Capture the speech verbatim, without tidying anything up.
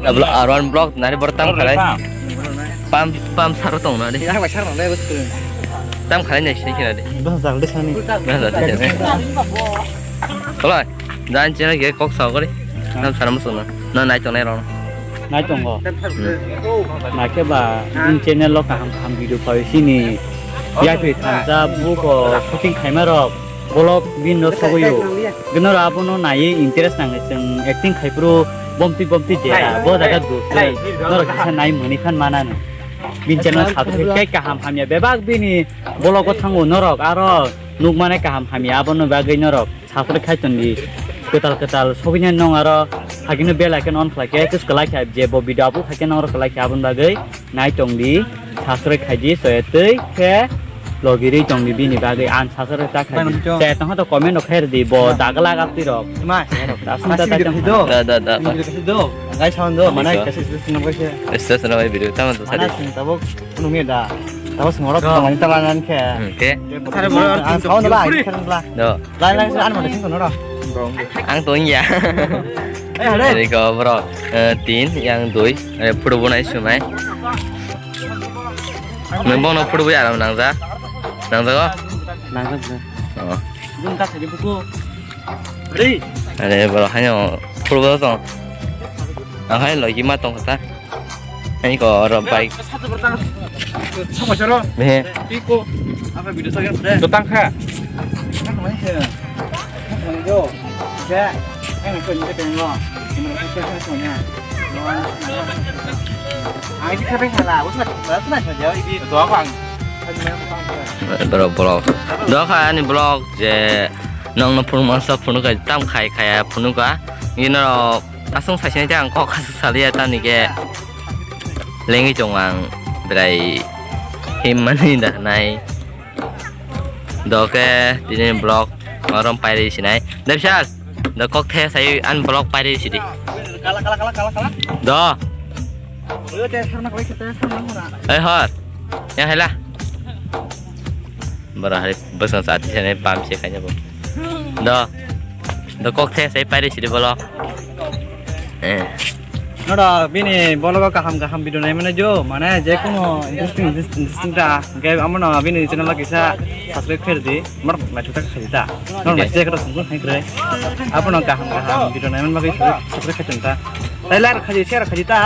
Ablo R one block nari bor tam khalai. Pam, pam sar tong nari. Tam khalai nai sai kira de. Bas jal de sani. Bas jal de sani. Khalai. Dan channel ge kok sao kari. Nam sar mo sona. Na nai tong nai ron. Nai tongo. Hmm. Nakhe ba in channel lo kaham kaham video pawi sini. Yapri thansa buko shooting khaima rok. Bolok bini no sogoyo. Gwnaro abono naiwi interest nangnai chwng acting khaiphuru bomtwi bomtwi jera. Bo jaga dusre. Norok kisa nai mani khan manano. Bini channel subscribe khe kaham hamya bebak bini bologo thango norok aro nukmane kaham hamya abono bagwi norok subscribe khai tondi. Kwtal kwtal sogoinani nong aro hagino bell icon on khlai khe tus kwlai khe je bo video upload khai khe norok kwlai khe aboni bagwi. Nai tong di, subscribe khai di, soya twi khe logi ri tong di bini bagwi unsubscribe ta khai di. Bai, nang chong. Te tong to comment rok khai di, bo dagla gap twi rok. Ma, asung ta ta video chong. Da, da, da. Video khai do. Ngai sound do, mana kaisa station no kaisa. Station no video tamo to mana sari. Sing tabuk, nung ni da. Tabuk sing orok tong ni tala nan khe. Hmm, ke? Sare bro, ang sound la, ang khe la. Do. Lai, lai, sir, ano, sing kono ro. Ang tong ya. Eh, hare. Ini ko, bro. Eh, tin, yang dui. Eh, photo bo nai sumai. Nang bong no photo bo ya ram nang ja. Nang ja ko? Nang ja, bro. Oh. Bung ka thari buku. Ready? Are, bro, hanyo photo bo tong. Ang hai logi ma tong kha. Ani ko oro bike. Sama sero. Behe. Iko. Apa video saja deh. Totang kha. Yo. Ya. Ang ko ni ko ngo. Ini ko ko ko nya. Ai di kha beng khala. Usa, usa na ko ya ini. To apa? Bro, bro. Do kha ani vlog je nong no phunuk mansa phunuk kai tam khai khai phunuk ka. Ini ro Aswng saisini tei ang kok aswk saliya tamni khe lengwi tongo ang bwrai himmani da nai. Doke tini vlog orom pairi sinai. Debsar, do kok the sai an vlog pairi sidi. Kala, kala, kala, kala, kala. Do. Oi, te sarna kala, te sarna kala. Oi, hor. Yang hela. Bara hari bwswng sa ati sene pam se kanya bo. Do. Do kok the sai pairi sidi bolo. Eh. Noro bini bologo kaham kaham video nai mane jo, mane je kono interesting, interesting ta. Ge amo no bini channel kisa subscribe kher di. Mar mai thuta khai ta. Noro mai je kata sungkun khai kre. Apo no kaham kaham video nai mane ma kisa subscribe khai ta. Tai like khai share khai ta.